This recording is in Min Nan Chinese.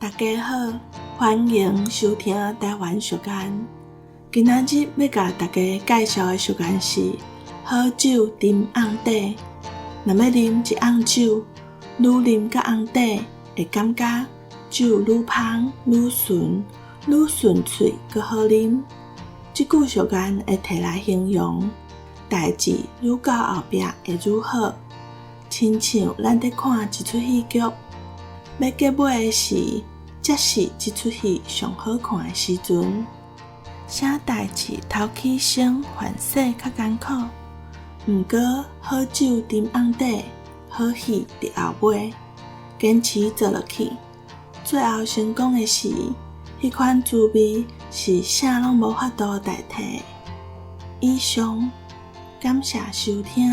大家好，歡迎收聽台灣俗諺。今仔日欲共大家介紹的俗諺是：好酒沉甕底。若欲啉一甕酒，愈啉到甕底，會感覺酒愈芳、愈醇、愈順喙，閣好啉。這句俗諺會提來形容代誌愈到後壁會愈好。親像咱佇看一齣戲劇，欲結尾的時，才是這齣戲上好看的時陣。啥代誌頭起先犯世較艱苦，毋過好酒沉甕底，好戲佇後尾，堅持做落去，最後成功的時，彼款滋味是啥攏無法度代替的。以上，感謝收聽。